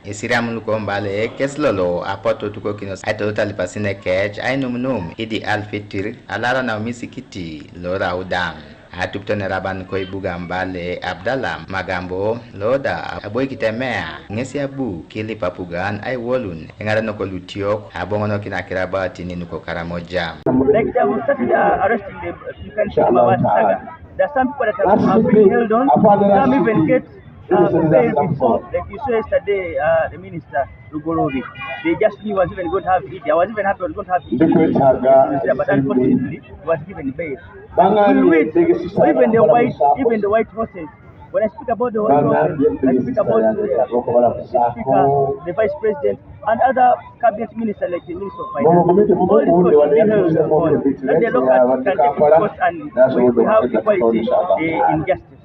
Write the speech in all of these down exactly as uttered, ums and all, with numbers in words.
Isiriam luko Mbale kesi lolo apotu tuko kinos aitolu talipa sine kec ainumnum Idi Alfitir alara na misikiti lo Rauda. Atupito ne raban ko ibuga Mbale Abdallah Magambo lo da aboikite meya ŋesi abu kilip apugan aiwolun eŋarenok lutiok aboŋonokin akirabatin nuko Karamoja. Like they have started uh, arresting them. You can see Mama Saga. There are some people that have, have been held on. Some even get uh, bail before. Like you saw yesterday, uh, the minister Lugolobi. They just knew he was even going to have it. I was even happy he was going to have it. But unfortunately, he was given bail. Even the white, even the white horses. When I speak about the white horses, I speak about the, the speaker, the vice president, and other cabinet minister like the minister of finance. All these people should be held on. Let the local can take it cost and we, we have equality uh, in justice.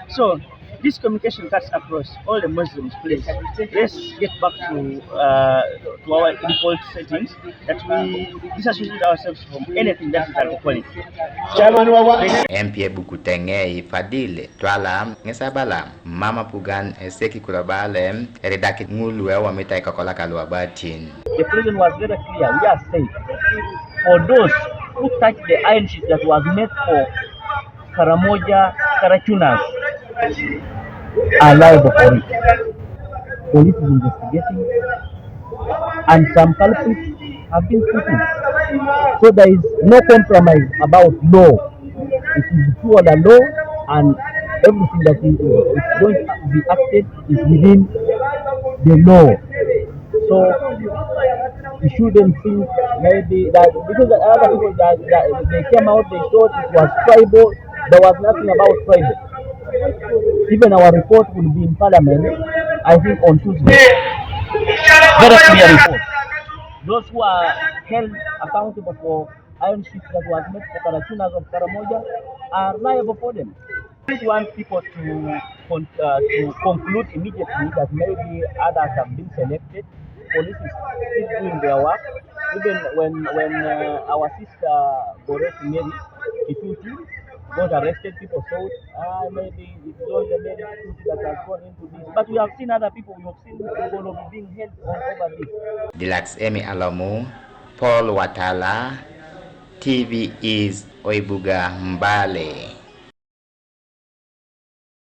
So this communication cuts across all the Muslims, please. Let's get back to uh, to our default settings that we disassociate ourselves from anything that is alcoholic. Chairman wa wa. M P A Bukuteŋei Fadil Twala ŋesi abala mama pugan eseki kura bale eridaki ŋulu ewomita ikokolak luabatin. The president was very clear. We are safe. For those who touch the iron sheet that was made for Karamoja Karachunas are liable for it. Police is investigating, and some culprits have been put in. So there is no compromise about law. It is pure the law, and everything that is, is going to be acted is within the law. So you shouldn't think maybe that because the other people that, that they came out, they thought it was tribal. There was nothing about tribal. Even our report will be in parliament, I think, on Tuesday. Very clear report. Those who are held accountable for iron sheets that was made for Karachunas of Karamoja are liable for them. I want people to con- uh, to conclude immediately that maybe others have been selected. Police is still doing their work. Even when when uh, our sister Goretti Mary Kitutu got arrested, people thought ah maybe it's only Mary Kitutu that has gone into this. But we have seen other people. We have seen people being held on over this. Dilax Emi Alamu, Paul Watala, T V is Oibuga Mbale.